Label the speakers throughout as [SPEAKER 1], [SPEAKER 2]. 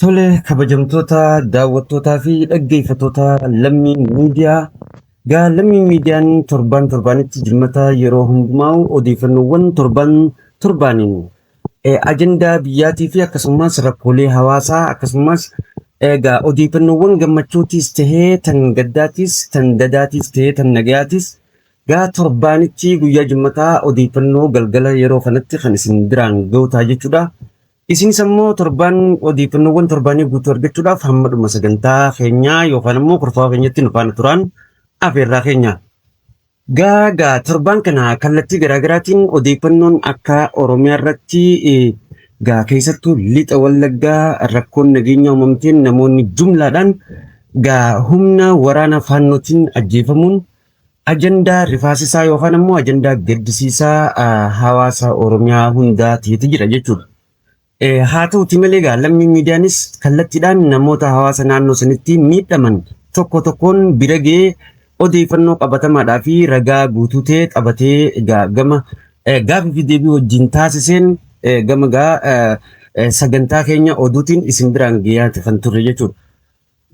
[SPEAKER 1] Tole kabajamtoota daawwattootaa fi dhaggeeffattoota Lammii Miidiyaa. Gaa Lammii Miidiyaan torbaan torbaanitti jimmata yeroo hundumaa odeeffannoowwan torban torbaaniin ajandaa biyyaatii fi akkasumas rakkoolee hawaasaa akkasumas egaa odeeffannoowwan gammachuutis tahee tan gaddaatis tan dadaatis tahee tan nagayaatis gaa torbaanitti guyyaa jimmataa odeeffannoo galgala yeroo kanatti kan isin biraan ga'u ta'a jechuudha. Isinis ammoo torbaan odeeffannoowwan torbaanii guutuu argachuudhaaf hamma dhuma sagantaa keenyaa yookaan ammoo kurfaa keenyatti nu faana turaan afeerraa keenya. Gaa gaa torbaan kana kallattii garaagaraatiin odeeffannoon akka Oromiyaa irratti gaa keessattuu lixa Wallaggaa rakkoon nageenya uumamteen namoonni jumlaadhaan gaa humna waraana faannootiin ajjeefamuun ajandaa rifaasisaa yookaan ammoo ajandaa gaddisiisaa hawaasa Oromiyaa hundaa ta'etu jira jechuudha. Haa ta'uti malee egaa Lammii Miidiyaanis kallattiidhaan namoota hawaasa naannoo sanitti miidhaman tokko tokkoon bira ga'ee odeeffannoo qabatamaadhaa fi ragaa guutuu ta'e qabatee egaa gama gaaffii fi deebii wajjin taasiseen gama gaa sagantaa keenya oduutiin isin biraan gayaati kan turre jechuudha.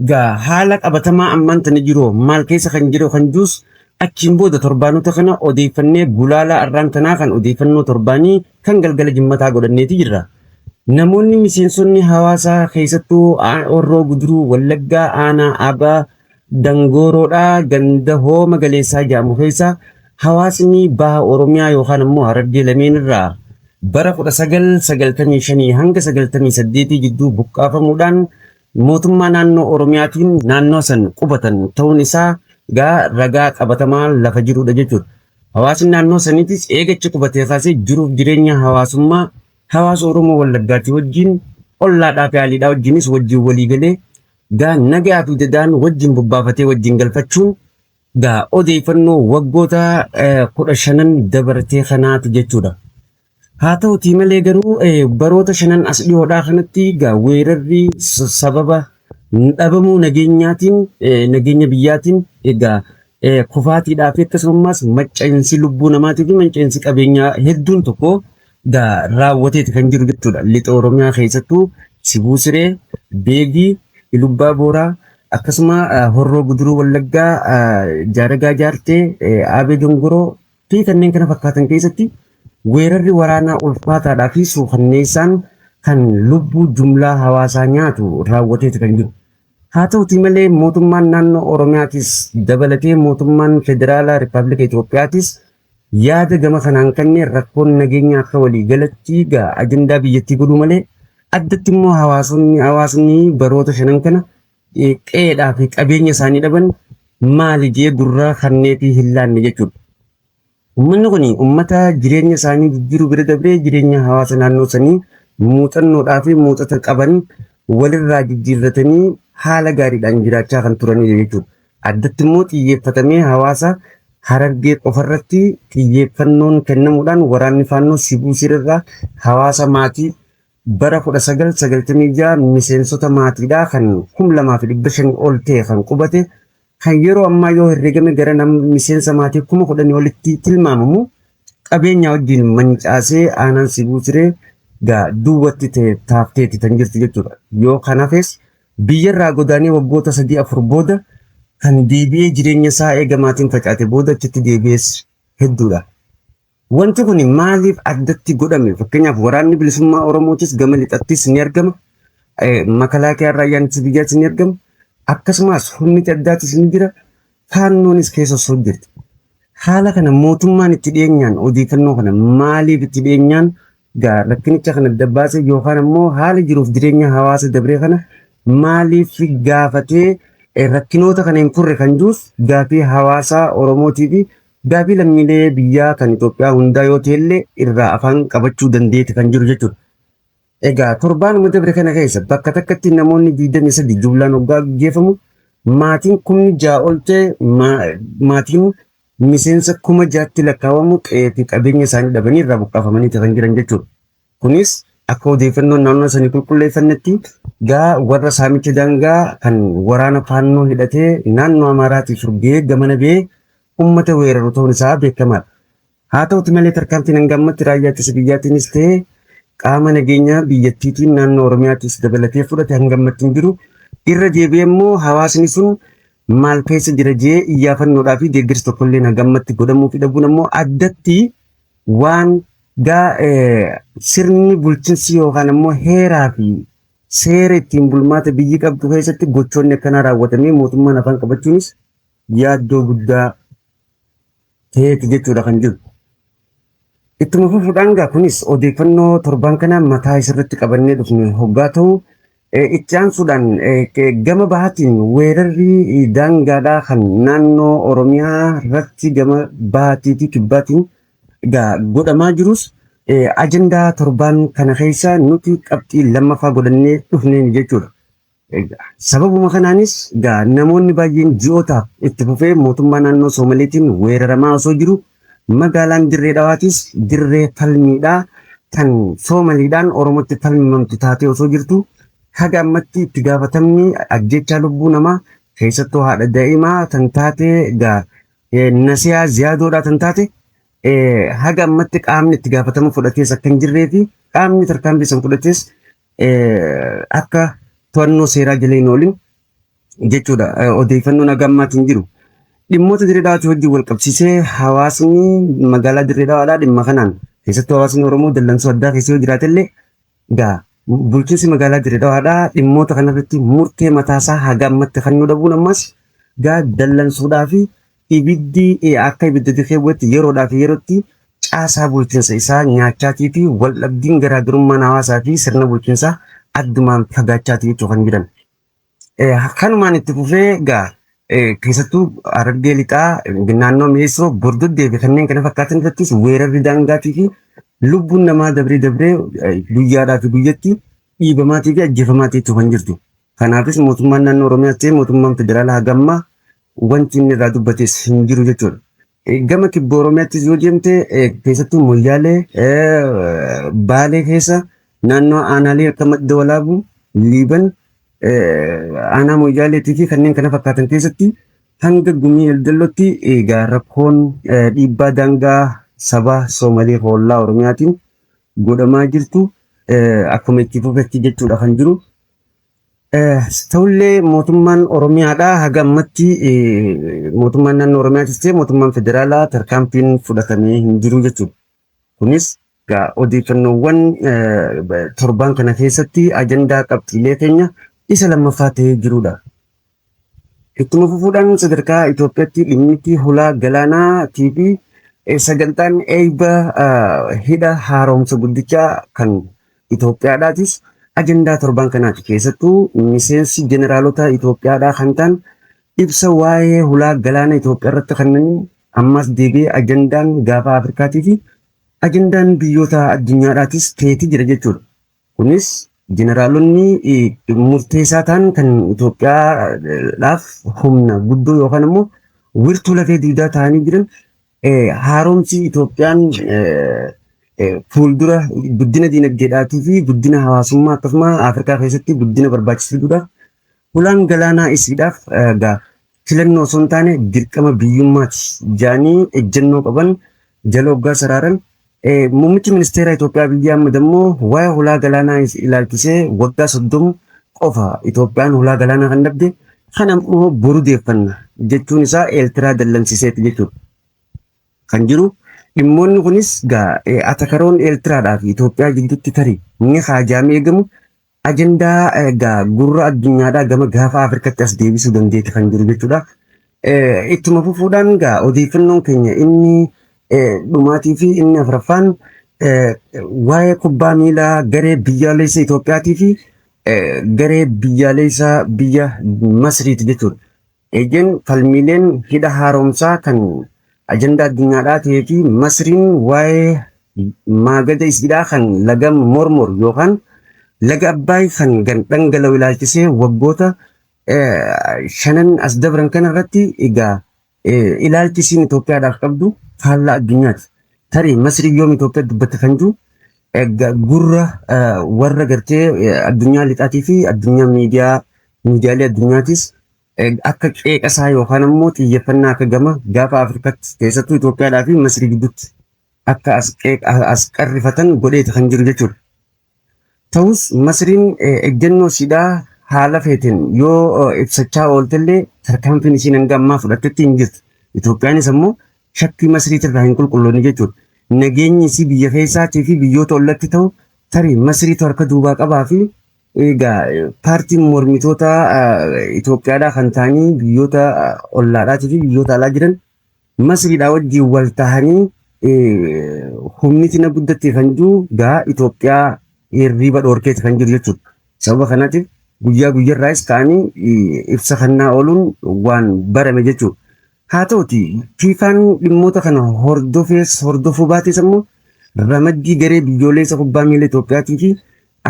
[SPEAKER 1] Gaa haala qabatamaa ammaan tana jiru maal keessa kan jiru kan jirus achiin booda torbaanota kana odeeffannee gulaalaa arraan tanaa kan odeeffannoo torbaanii kan galgala jimmataa godhanneeti jirra. Namoonni miseensonni hawaasaa keessattuu Horroo Guduruu Wallaggaa Aanaa Abaa Dangooroodhaa ganda Hooma Galeessaa jedhamu keessa hawaasni baha Oromiyaa yookaan ammoo Harargee lameen irraa bara 1995 hanga 98 jidduu buqqaafamuudhaan mootummaa naannoo Oromiyaatiin naannoo san qubatan ta'uun isaa gaa ragaa qabatamaa lafa jiruudha jechuudha. Hawaasni naannoo saniitis eegachi qubatee kaasee jiruuf jireenya hawaasummaa hawaasa Oromoo Wallaggaatii wajjin ollaadhaa fi haaliidhaa wajjinis wajjin walii galee gaa nagaa fi dadaan wajjin bobbaafatee wajjin galfachuun gaa odeeffannoo waggoota 15 dabartee kanaati jechuudha. Haa ta'utii malee garuu baroota shanan as dhiyoodhaa kanatti egaa weerarri sababa dhabamuu nageenyaatiin nageenya biyyaatiin egaa kufaatiidhaa fi akkasumas manca'insi lubbuu namaatii fi manca'insi qabeenyaa hedduun tokko egaa raawwateeti kan jiru jechuudha. Lixa Oromiyaa keessattuu Sibuu Siree, Beegii, Ilubbaa Booraa akkasuma Horroo Guduruu Wallaggaa, Jaaragaa Jaartee, Aabee Dongoroo fi kanneen kana fakkaatan keessatti weerarri waraanaa ulfaataadhaa fi suukanneessaan kan lubbuu jumlaa hawaasaa nyaatu raawwateeti kan jiru. Haa ta'utii malee mootummaan naannoo Oromiyaatis dabalatee mootummaan Federaalaa Rippaabilika Itoophiyaatis yaada gama kanaan kanneen rakkoon nageenya akka walii galatti gaa ajandaa biyyattii godhuu malee addatti immoo hawaasonni hawaasni baroota shanan kana qe'eedhaa fi qabeenya isaanii dhaban maali jee gurra kanneetii hin laanne jechuudha. Uummanni kun uummata jireenya isaanii jijjiiruu bira dabree jireenya hawaasa naannoo sanii muuxannoodhaa fi muuxata qaban walirraa jijjiirratanii haala gaariidhaan jiraachaa kan turanidha jechuudha. Addatti immoo xiyyeeffatamee hawaasa Harargee qofarratti xiyyeeffannoon kennamuudhaan waraanni faannoo Sibuu Sirrirraa hawaasa maatii bara 1996 miseensota maatiidhaa kan 2500 ol ta'e kan qubate kan yeroo ammaa yoo herregame gara miseensa maatii 10,000 olitti tilmaamamu qabeenya wajjin mancaasee aanaan Sibuu Siree gaa duwwatti ta'e taafteeti kan jirtu jechuudha. Yoo kan hafes biyyarraa godaanee waggoota 3-4 booda kan deebi'ee jireenya isaa eega maatiin facaate booda achitti deebi'es hedduudha. Wanti kun maaliif addatti godhame? Fakkeenyaaf waraanni bilisummaa Oromootis gama lixattis ni argama. Makalaakiyaan raayyaan ittisa biyyaas ni argama. Akkasumas humni addaatis ni jira. Faannoonis keessa osoo jirti. Haala kana mootummaan itti dhiyeenyaan odeeffannoo kana maaliif itti dhiyeenyaan gaa rakkinicha kana adda baasee yookaan ammoo haala jiruuf jireenya hawaasa dabree kana maaliif gaafatee rakkinoota kana hin furre kan jirus gaafii hawaasaa Oromootii fi Gaafii lammiilee biyyaa kan Itoophiyaa hundaa yoo ta'ellee irraa afaan qabachuu dandeetti kan jiru jechuudha. Egaa torbaanuma dabre kana keessa bakka takkatti namoonni 23 jumlaan hoggaa gaggeeffamu maatiin 6,000 ol ta'e maatiin miseensa 6,000tti lakkaawamu qe'ee fi qabeenya isaanii dhabanii irraa buqqaafamanii kan jiran jechuudha. Kunis akka odeeffannoon naannoo sanii qulqulleeffannetti gaa warra saamicha daangaa kan waraana faannoo hidhatee naannoo Amaaraatii furgee gamana ba'ee uummata weeraru ta'uun isaa beekamaadha. Haa ta'uti malee tarkaanfiin hanga ammatti raayyaa ittisa biyyaatiinis ta'ee qaama nageenyaa biyyattiitiin naannoo Oromiyaattis dabalatee fudhate hanga ammatti hin jiru. Irra deebi'ee immoo hawaasni sun maal keessa jira jee iyyaafannoodhaa fi deeggarsi tokkollee hanga ammatti godhamuu fi dhabuun ammoo addatti waan gaa sirni bulchiinsi yookaan ammoo heeraa fi seera ittiin bulmaata biyyi qabdu keessatti gochoonni akkanaa raawwatamee mootummaan afaan qabachuunis yaaddoo guddaa ta'eeti jechuudha kan jiru. Ittuma fufuudhaan gaa kunis odeeffannoo torban kana mataa isarratti qabannee dhufne hoggaa ta'u, itti aansuudhaan gama bahaatiin weerarri daangaadhaa kan naannoo Oromiyaa irratti gama bahaatii fi kibbaatiin gaa godhamaa jirus ajandaa torban kana keessa nuti qabxii lammaffaa godhannee dhufneen jechuudha. Sababuma kanaanis gaa namoonni baay'een ji'ootaaf itti fufee mootummaa naannoo Soomaliitiin weeraramaa osoo jiru, magaalaan Dirree Dhawaatis dirree falmiidhaa kan Soomaliidhaan Oromootti falmamtu taatee osoo jirtu, haga ammatti itti gaafatamni ajjechaa lubbuu namaa, keessattuu haadha daa'imaa kan taate gaa Nasiyaa Ziyaadoodhaa kan taate, haga ammatti qaamni itti gaafatama fudhatees akka hin jirree fi qaamni tarkaanfii san fudhatees akka to'annoo seeraa jala hin oolin jechuudha. Odeeffannoon haga ammaatiin jiru. Dhimmoota Dirree Dhawaatii wajjin wal qabsiisee hawaasni magaalaa Dirree Dhawaadhaa dhimma kanaan, keessattuu hawaasni Oromoo, dallansuu addaa keessa yoo jiraatellee, gaa bulchiinsi magaalaa Dirree Dhawaadhaa dhimmoota kanarratti murtee mataasaa haga ammatti kennuu dhabuun ammas gaa dallansuudhaa fi ibiddi akka ibidda dikeewwatti yeroodhaa fi yerootti caasaa bulchiinsa isaa nyaachaatii fi waldhabdiin garaagarummaan hawaasaa fi sirna bulchiinsaa addumaan fagaachaatii jechuu kan jiran. Kanumaan itti fufee gaa keessattuu Harargee Lixaa naannoo Mi'eessoo, Bordoddee fi kanneen kana fakkaatan irrattis weerarri daangaatii fi lubbuun namaa dabree dabree guyyaadhaa fi guyyatti dhiibamaatii fi ajjeefamaatii jechuu kan jirtu. Kanaafis mootummaan naannoo Oromiyaas ta'e mootummaan federaalaa hagammaa wanti inni irraa dubbates hin jiru jechuudha. Gama kibba Oromiyaattis yoo deemte, keessattuu Moyyaalee, Baalee keessa naannoo aanaalee akka Madda Walaabuu, Liiban, aanaa Moyyaaleetii fi kanneen kana fakkaatan keessatti hanga Gumii Eldellootti egaa rakkoon dhiibbaa daangaa saba Soomalee hollaa Oromiyaatiin godhamaa jirtu akkuma itti fufetti jechuudha kan jiru. Ta'ullee mootummaan Oromiyaadhaa haga ammatti mootummaan naannoo Oromiyaatis ta'e mootummaan federaalaa tarkaanfiin fudhatamee hin jiru jechuudha. Kunis egaa odeeffannoowwan torban kana keessatti ajandaa qabxiilee keenya isa lammaffaa ta'ee jirudha. Ittuma fufuudhaan sadarkaa Itoophiyaatti dhimmitti hulaa galaanaatii fi sagantaan eebba hidha haaromsa guddichaa kan Itoophiyaadhaatis ajandaa torban kanaati. Keessattuu miseensi jeneraalota Itoophiyaadhaa kan ta'an ibsa waa'ee hulaa galaana Itoophiyaa irratti kanneen ammas deebi'ee ajandaan gaafa Afrikaatii fi ajandaan biyyoota addunyaadhaatis ta'eeti jira jechuudha. Kunis jeneraalonni murteessaa ta'an kan Itoophiyaadhaaf humna guddoo yookaan immoo wirtuu lafee dugdaa ta'anii jiran, haaromsi Itoophiyaan fuuldura guddina dinagdeedhaatii fi guddina hawaasummaa akkasuma Afrikaa keessatti guddina barbaachisu fiduudhaaf hulaan galaanaa isiidhaaf egaa filannoo osoo hin taane dirqama biyyummaati jaanii ejjennoo qaban jala hoggaa saraaran, muummichi ministeera Itoophiyaa Abiyyi Ahmad ammoo waa'ee hulaa galaanaa ilaalchisee waggaa 30 qofa Itoophiyaan hulaa galaanaa kan dhabde, kan ammoo boru deeffanna jechuun isaa Eertiraa dallansiiseeti jechuudha. Kan jiru dhimmoonni kunis gaa atakaroon Eertiraadhaa fi Itoophiyaa gidduutti tarii ni haajaamee eegamu ajandaa gaa gurra addunyaadhaa gama gaafa Afrikatti as deebisuu dandeetti kan jiru jechuudha. Ittuma fufuudhaan gaa odeeffannoon keenya inni dhumaatii fi inni afuraffaan waa'ee kubbaa miilaa garee biyyaalessa Itoophiyaatii fi garee biyyaalessa biyya Masriiti jechuudha. Eeyyeen, falmiileen hidha haaromsaa kan ajandaa addunyaadhaa ta'ee fi Masriin waa'ee maagada isiidhaa kan laga Mormor yookaan laga Abbaay kan gan dhangala'u ilaalchisee waggoota shanan as dabran kana irratti egaa ilaalchi isiin Itoophiyaadhaaf qabdu faallaa addunyaati. Tarii Masriin yoom Itoophiyaa dubbatte kan jiru gurra warra gartee addunyaa lixaatii fi addunyaa miidiyaalee addunyaatis akka qeeqasaa yookaan ammoo xiyyeeffannaa akka gama gaafa Afrikaatti, keessattuu Itoophiyaadhaa fi Masrii gidduutti akka as qarrifatan godheeti kan jiru jechuudha. Ta'us Masriin ejjennoo isiidhaa haala feeteen yoo ibsachaa ooltellee tarkaanfiin isiin hanga ammaa fudhattetti hin jirtu. Itoophiyaanis ammoo shakkii Masriitirraa hin qulqulloofne jechuudha. Nageenyi isii biyya keessaatii fi biyyoota ollatti ta'u tarii Masriitu harka duubaa qabaa fi egaa paartiin mormitoota Itoophiyaadhaa kan ta'anii biyyoota ollaadhaatii fi biyyoota alaa jiran Masriidhaa wajjin wal tahanii humniti na guddatte kan jiru gaa Itoophiyaa hirriiba dhoorkeeti kan jiru jechuudha. Sababa kanaatiif guyyaa guyyarraayis ka'anii ibsa kennaa ooluun waan barame jechuudha. Haa ta'uti FIFAn dhimmoota kana hordofees hordofuu baates ammoo ramaddii garee biyyoolessa kubbaa miilaa Itoophiyaatii fi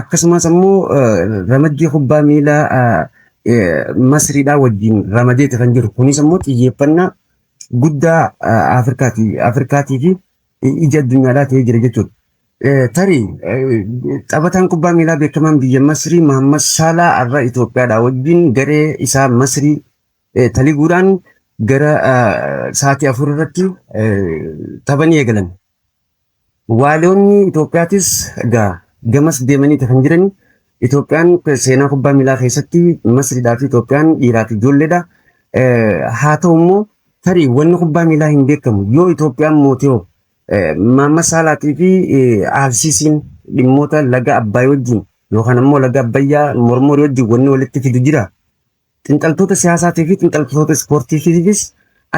[SPEAKER 1] akkasumas ammoo ramaddii kubbaa miilaa Masriidhaa wajjin ramadeeti kan jiru. Kunis ammoo xiyyeeffannaa guddaa Afrikaatii fi ija addunyaadhaa ta'ee jira jechuudha. Tarii taphataan kubbaa miilaa beekamaan biyya Masrii Mahammad Saalaa har'a Itoophiyaadhaa wajjin garee isaa Masrii taliguudhaan gara sa'aatii 4 irratti tapha ni eegalan. Waaliyoonni Itoophiyaatis egaa gamas deemaniiti kan jiran. Itoophiyaan seenaa kubbaa miilaa keessatti Masriidhaa fi Itoophiyaan dhiiraa fi ijoolleedha. Haa ta'u immoo tarii wanni kubbaa miilaa hin beekamu yoo Itoophiyaan mootee hoo Mahammad Saalaatii fi Alsiisiin dhimmoota laga Abbaay wajjin yookaan ammoo laga Abbayyaa mormorii wajjin wanni walitti fidu jira. Xinxaltoota siyaasaatii fi xinxaltoota ispoortiitiifis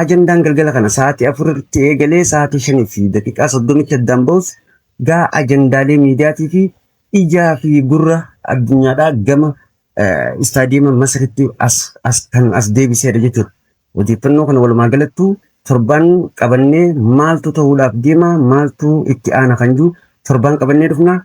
[SPEAKER 1] ajandaan galgala kana sa'aatii 4tti eegalee sa'aatii 5:30tti addaan ba'us gaa ajandaalee miidiyaatii fi ijaa fi gurra addunyaadhaa gama istaadiyeema Masritti as as kan as deebiseedha jechuudha. Odeeffannoo kana walumaa galattuu torbaan qabannee maaltu ta'uudhaaf deema maaltu itti aana kan jiru torbaan qabannee dhufna.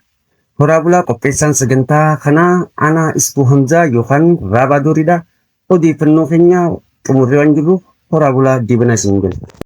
[SPEAKER 1] Horaa bulaa qopheessaan sagantaa kanaa ana Isbuu Hamzaa yookaan Raabaa Dooriidha. Odeeffannoo keenya xumurree waan jirruuf horaa bulaa deebanaa isin jenna.